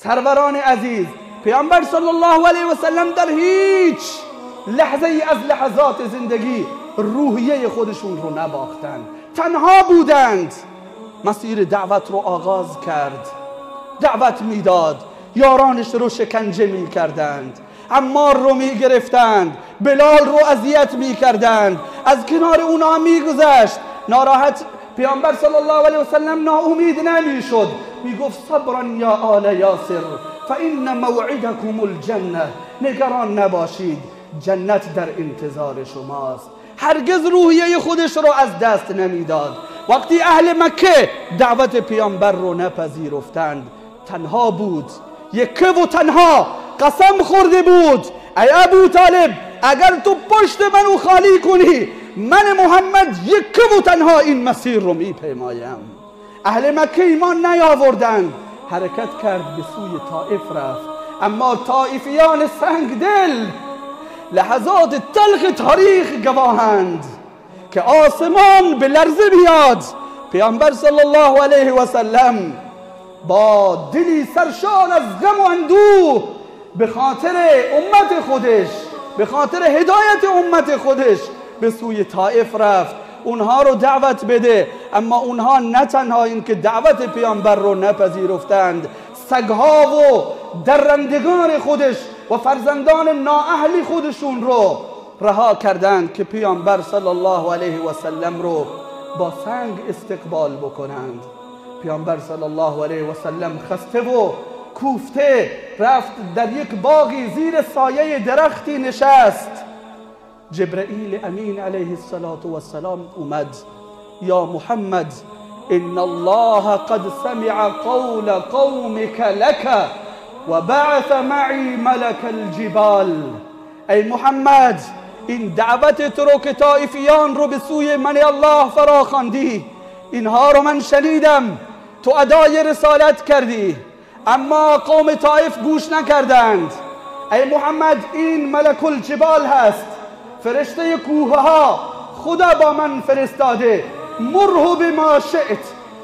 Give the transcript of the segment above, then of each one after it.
سروران عزیز، پیامبر صلی الله علیه و سلم در هیچ لحظه ای از لحظات زندگی روحیه خودشون رو نباختند، تنها بودند. مسیر دعوت رو آغاز کرد، دعوت میداد، یارانش رو شکنجه میکردند، عمار رو میگرفتند، بلال رو اذیت میکردند، از کنار اونا میگذشت. ناراحت پیامبر صلی الله علیه و سلم ناامید نمیشد، میگفت صبرا یا آل یاسر فان موعدکم الجنه، نگران نباشید، جنت در انتظار شماست. هرگز روحیه خودش رو از دست نمیداد. وقتی اهل مکه دعوت پیامبر رو نپذیرفتند، تنها بود، یکه و تنها، قسم خورده بود ای ابو طالب اگر تو پشت منو خالی کنی، من محمد یکه و تنها این مسیر رو میپیمایم. اهل مکه ایمان نیاوردند، حرکت کرد به سوی طائف رفت. اما طائفیان سنگ دل لحظات تلخ تاریخ گواهند که آسمان به لرزه بیاد. پیامبر صلی الله علیه و سلم با دلی سرشار از غم و اندوه به خاطر امت خودش، به خاطر هدایت امت خودش به سوی طائف رفت، اونها رو دعوت بده. اما اونها نه تنها اینکه دعوت پیامبر رو نپذیرفتند، سگها و درندگان خودش و فرزندان نااهلی خودشون رو رها کردند که پیامبر صلی الله علیه و سلم رو با سنگ استقبال بکنند. پیامبر صلی الله علیه و سلم خسته و کوفته رفت در یک باغی زیر سایه درختی نشست. جبرئیل امین علیه الصلاة والسلام اومد، یا محمد ان الله قد سمع قول قومك لك وبعث معي ملك الجبال. ای محمد، این دعوت تو رو که طائفیان رو به سوی من الله فراخواندی، اینها رو من شنیدم، تو ادای رسالت کردی، اما قوم طائف گوش نکردند. ای محمد، این ملک الجبال هست، فرشته کوه ها، خدا با من فرستاده، مره بما شئت.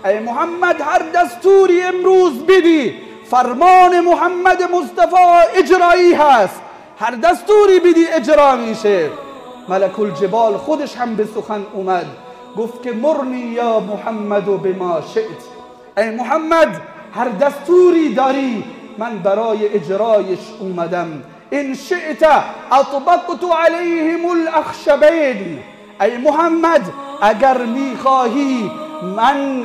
ای محمد، هر دستوری امروز بدی، فرمان محمد مصطفی اجرایی هست، هر دستوری بدی اجرا میشه. ملک الجبال خودش هم به سخن اومد، گفت که مرنی یا محمد و بما شئت. ای محمد، هر دستوری داری من برای اجرایش اومدم. ان شئت اطبقت علیهم الاخشبین. ای محمد، اگر میخواهی من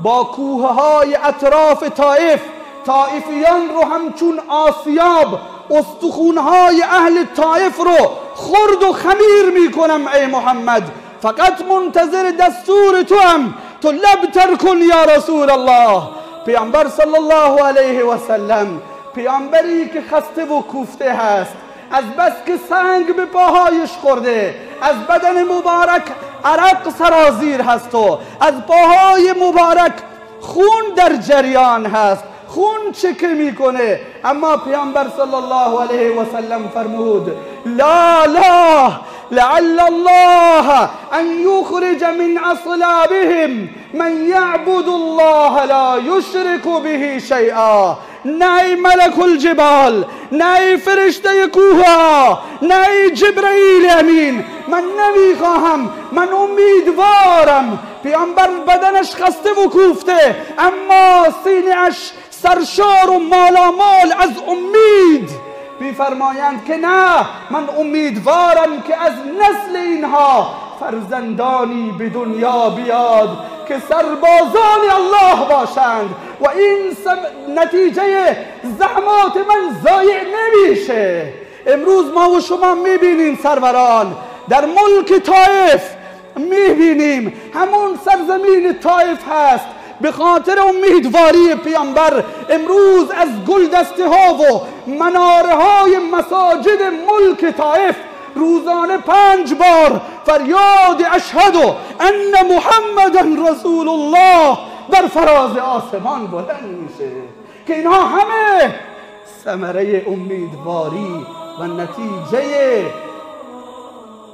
با کوه های اطراف طائف، طائفیان رو همچون آسیاب، استخونهای اهل طائف رو خرد و خمیر میکنم. ای محمد، فقط منتظر دستور تو هم، تو لب تر کن یا رسول الله. پیامبر صلی الله علیه و سلم، پیامبری که خسته و کوفته هست، از بس که سنگ به پاهایش خورده، از بدن مبارک عرق سرازیر هست و از پاهای مبارک خون در جریان هست، خون چکه میکنه. اما پیامبر صلی الله علیه و سلم فرمود لا لا لعل الله ان یخرج من اصلابهم من یعبد الله لا یشرک به شیئا. نه ای ملک الجبال، نه ای فرشته کوه، نه ای جبرئیل امین، من نمیخواهم، من امیدوارم. پیامبر بدنش خسته و کوفته، اما سینه‌اش سرشار و مالامال از امید. میفرمایند که نه، من امیدوارم که از نسل اینها فرزندانی به دنیا بیاد که سربازان الله باشند و این نتیجه زحمات من ضایع نمیشه. امروز ما و شما میبینیم سروران در ملک طائف، میبینیم همون سرزمین طائف هست، به خاطر امیدواری پیامبر امروز از گلدسته ها و مناره های مساجد ملک طائف روزانه 5 بار فریاد اشهد ان محمدا رسول الله بر فراز آسمان بلند میشه، که اینها همه ثمره امیدواری و نتیجه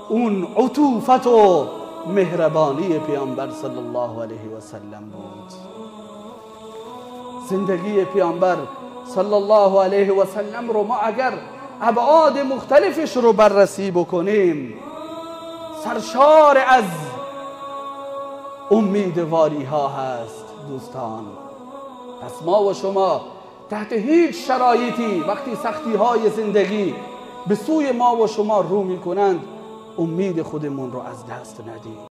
اون عطوفت و مهربانی پیامبر صلی الله علیه و سلم بود. زندگی پیامبر صلی الله علیه و سلم رو ما اگر ابعاد مختلفش رو بررسی بکنیم، سرشار از امیدواری ها هست دوستان. پس ما و شما تحت هیچ شرایطی وقتی سختی های زندگی به سوی ما و شما رو میکنند، امید خودمون رو از دست ندیم.